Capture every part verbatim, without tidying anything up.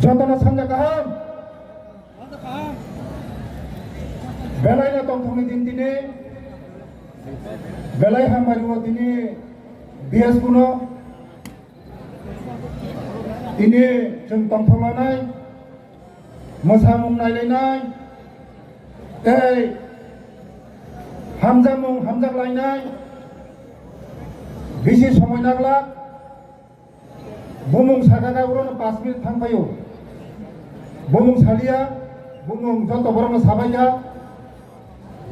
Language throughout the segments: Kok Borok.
Jotono sanja kaham. Belai no tongthokni din tini. Belai hambai rwo tini B S kuno. Tini chwng tongthoklanai, mwsamung nailainai, tei hamjakmung hamjaklainai, bisi somoi naglak. Bumung sakha khe urono panch minute thang phaio. Bumung saliya, bumung joto borokno sabaikha.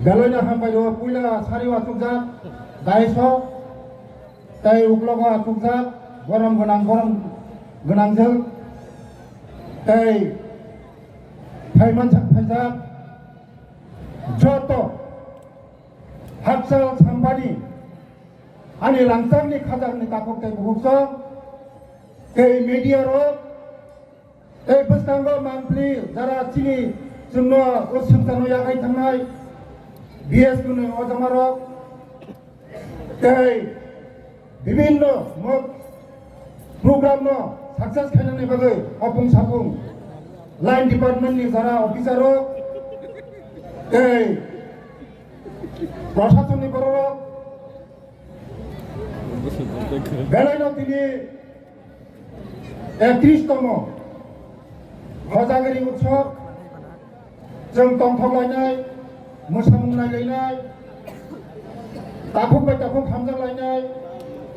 Beloino hambai rwo, puila sario achukjak, daiso, tei uklogo achukjak, borom gwnang, borom gwnangjwk, tei phaimansa phaijak, joto hakchal sampani, ani rangchakni khajakni takhuk tei bukhuk song, tei media rok, tei bwskango mangpli jara chini chwngno o swngcharno yakhai thangnai B S kuno ojama rok, tei bibinno mo program no success khainani bagwi opung sapung line department ni jara officer rok, tei prasasonni borok rok, Belaino tini ektrish tomo Hojagiri utsob, chwng tongthok lainai, mwsamung nailainai, takhuk bai takhuk hamjak lainai,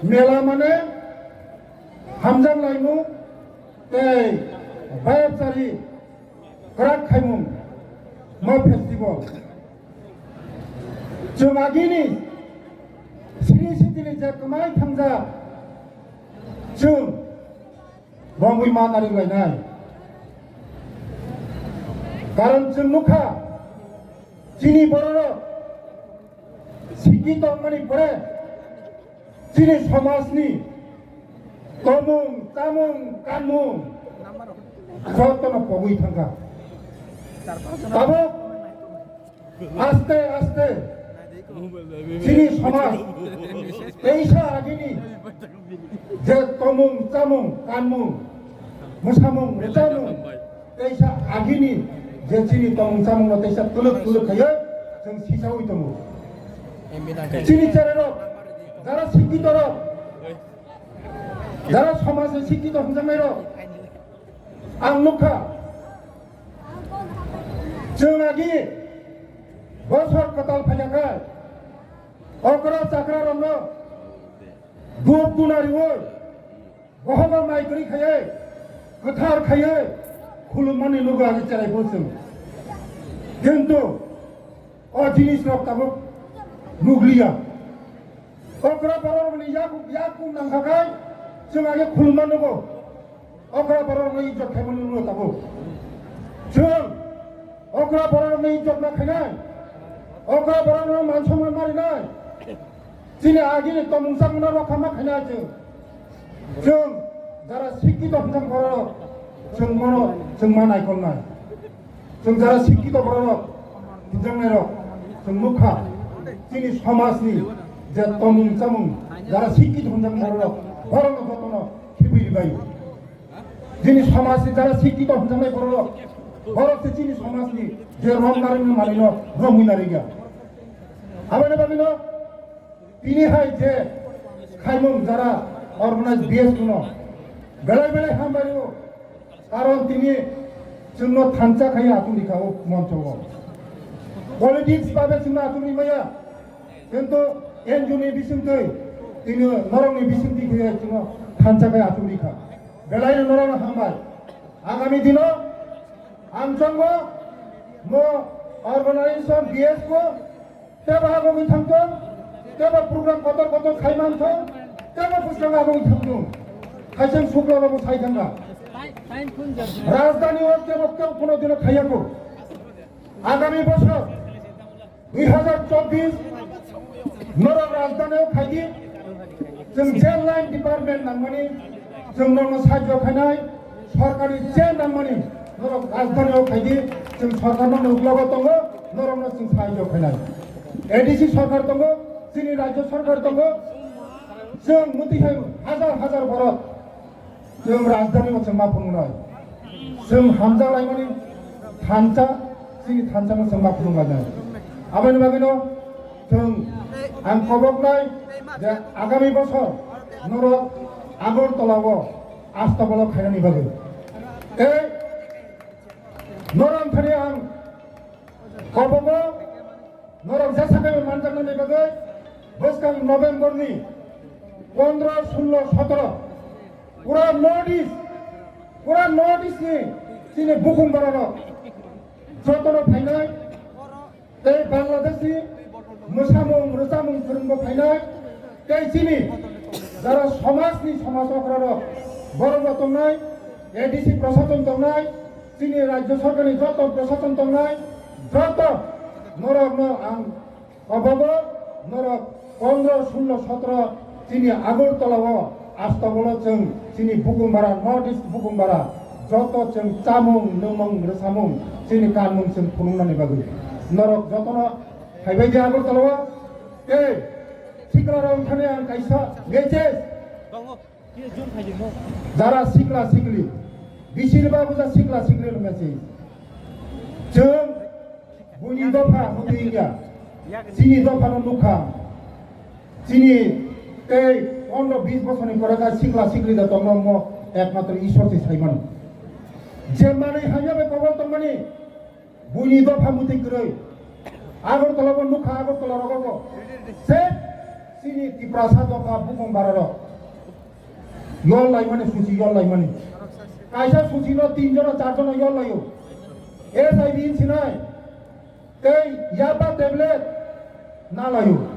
mela mane hamjak laimung tei bayapchari kwrak khaimung ma festival. Chwng agini sini sitini je kwmai thangjak, chwng romwi ma nari lainai. Karon chwng nukha, chini bororok sikki tongmani pore chini somajni tomung, chamung, kanmung jotono pogwi thangkha. Tabuk aste aste chini somaj teisa agini je tomung, chamung, kanmung, mwsamung, rwchapmung, teisa agini je chini tomung chamungno teisa tuluk tuluk khaiwi chwng sisaui tongo. Chini chererok, jara sikkitorok, jara somajni sikkito hwnjaknairok, ang nukha, chwng agi bosor kwtal phaiyakhai, okra chakrarokno dup duna riwi, bohogo mai kwrwi khaiwi, kwthar khaiwi khulummani nugo agi cherai phuru chwng. Kintu o jinisrok tabuk nukliya. Okra bororokni yak, yak kum nangkha khai chwng agi khulumma nugo. Okra bororokno ijjot khaimani nugo tabuk. Chwng okra bororokno ijjot ma khainai, okra bororokno man somman ma rinai. Chini agini tomung chamungno rokha ma khainai chwng. Chwng jara sikkito hwnjak borok, chwng mono chwng ma naikolnai. Chwng jara sikkito borok hwnjaknairok, chwng nukha chini somajni je tomung chamung, jara sikkito hwnjaknai borok, borokno jotono khibui ribai. Chini somajni jara sikkito hwnjaknai borok, borok se chini somajni je rom narwkni manwino romwi narwkya. Aboni bagwino tini hai je khaimung jara organize B S kuno belai belai hambai rwo, karon tini chwngno thansa khai achuk rikha o moncho o. Politics babe chwngno achuk rimaya, kintu N G O ni bisingtwi tini norokni bisingtwi khe chwngno thansa khai achuk rikha. Belai no norokno hambai. Agami dino ang chongo mo organization B S ko Tebo agogwi thangthung, tebo program kotor kotor khai manthung, tebo bwskango agogwi thangthung. Khaisang sukla babu sai thangkha. Rajdhani o tebo kebo kono dino khaiyaku. Agami bosor dui hazar chobbish norok rajdhani o khaidi. Chwng je line department nangmani, chwng norokno sahajyo khainai, sorkarni je nangmani, norok rajdhani o khaidi, chwng sorkar norokni uklogo tongo, norokno chwng sahajyo khainai. A D C sorkar tongo, chini rajyo sorkar tongo, chwng muti hai hajar hajar borok chwng rajdhani o chwng ma phunuknai. Chwng hamjak laimani thansa, chini thansa no chwng ma phunuk lainai. Aboni bagwi no chwng ang koboknai je agami bosor norok Agartala o Astabolo khainani bagwi. Tei norok thani ang kobogo norok jesa kaibo manjaknani bagwi bwskang November ni pondro, sullo, sotoro pura North East, pura North East ni chini bukhung bororok jotono phainai, tei Bangladesh ni mwsamung rwchapmung phwrwngbo phainai, tei chini jara somaj ni somaj okrarok borokbo tongnai, A D C prosason tongnai, chini rajya sarkar ni joto prosason tongnai, joto norokno ang Obobo norok pondro, sullo, sotoro chini Agartala o Astabolo chwng chini bukumbara, North East bukumbara joto chwng chamung, nwngmung, rwsamung, chini kanmung chwng phunuknani bagwi. Norok jotono phaibai di Agartala o, tei sikla rok thani ang kaisa message. Jara sikla sikli, bisir ba buja sikla sikli rwngya se. Chwng buini dopha hwnwi wngya. Chini dopha no nukha. Chini tei pondro bis bosorni pore kha sikla sikli da tongno mo ekmatro Ishwar se sai mano. Je manwi hamya bai kobol tongmani, buini dopha mutwi kwrwi. Agartala bo nukha, Agartala rogo bo. Se chini Tiprasa dopha bukhung bara rok. Yol laimani suchi, yol laimani. Kaisa suchi no tin jona, char jona yol laio. H I V hinsinai. Tei yaba tablet na laio.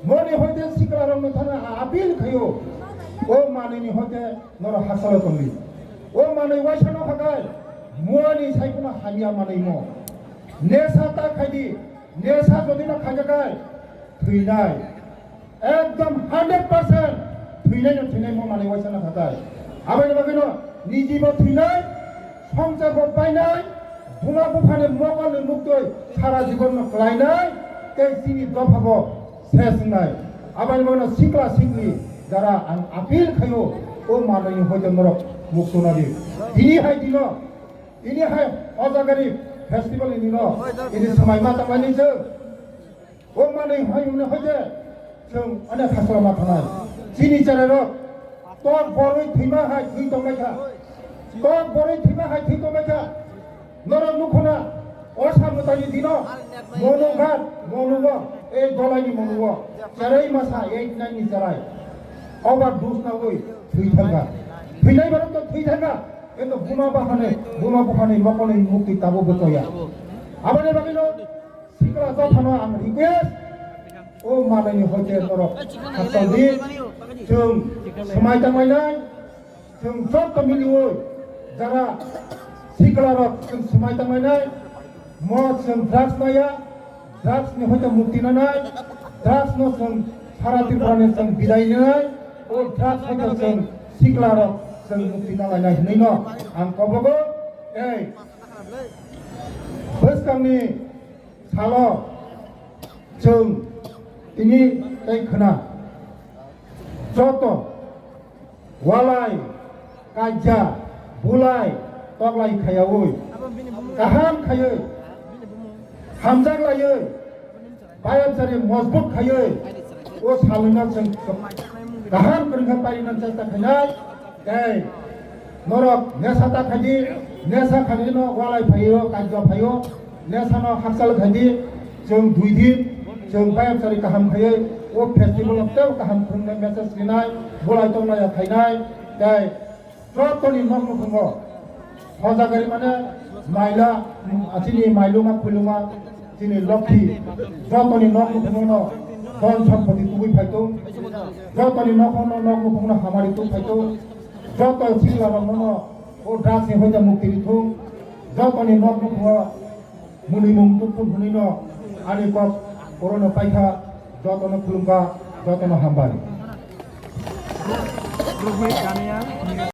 Moni hoite sikla rok no thana appeal khaio. O manwi ni hoite norok hasalo tongdi. O manwi waisa no khakai. Muani sai kuno hamya manwi mo. Nesa ta khaidi. Nesa jodi no khajakai. Thwinai. Ekdom hundred percent thwinai no thwinai mo manwi waisa no khakai. Aboni bagwi no niji bo thwinai, songsar bo painai, buma buphani mokol ni muktwi sara jibon no klainai, tei chini dopha bo ses wngnai. Aboni bagwi no sikla sikli jara ang appeal khaio, o manwi ni hoite norok mukto nadi. Tini hai dino, tini hai Hojagari festival ni dino, ini swmai ma tangmani se. O manwi hai hwnwi hoite chwng onek hasla ma thangnai. Chini cherairok tok borwi thwima hai thwi tongbaikha. Tok borwi thwima hai thwi tongbaikha. Norok nukhuna o samwtani dino Monughat, Monugo, ei dolaini Monugo cherai masa eight nine ni cherai overdose nawi thwi thangkha. Thwinai borok to thwi thangkha. Ento buma bahani, buma buphani mokolni mukti tabuk bo choya. Aboni bagwino sikla dophano ang request, o manwini hoite norok khakchangdi, chwng swmai tanglainai, chwng joto miliwi jara siklarok chwng swmai tanglainai, mo chwng drugs naya, drugs ni hoite mukti nanai, drugs no chwng sara Tripura ni chwng bidai nanai, o drugs hoite chwng siklarok chwng mukti nalainai hinwi no ang kobogo tei bwskangni salo chwng tini tei khwna joto walai, kaija, bulai, toklai khayaui, kaham khaiui, hamjak laiui, bayapsari mojbut khaiui, o salwino chwng kaham kwrwngkha parinani chesta khainai, tei norok nesa ta khaidi, nesa khaidi no walai phaio, kaija phaio, nesano hakchal khaidi, chwng dui din, chwng bayapsari kaham khaiui, o festival no tei kaham khwrwngnai message rinai, bulai tonglaiya khainai, tei jotoni nok nukhungo, Hojagari mane maila, chini mailuma khuluma, chini lokhi, jotoni nok nukhungo no dhon sompoti tubui phaitung, jotoni nok nukhungo nok nukhungo no hamari tub phaitung, joto sikla rok no o drugs ni hoite mukti rithung, jotoni nok nukhungo mwnwi mung tubthung hwnwi no ani kok orono paikha, jotono khulumkha, jotono hambai.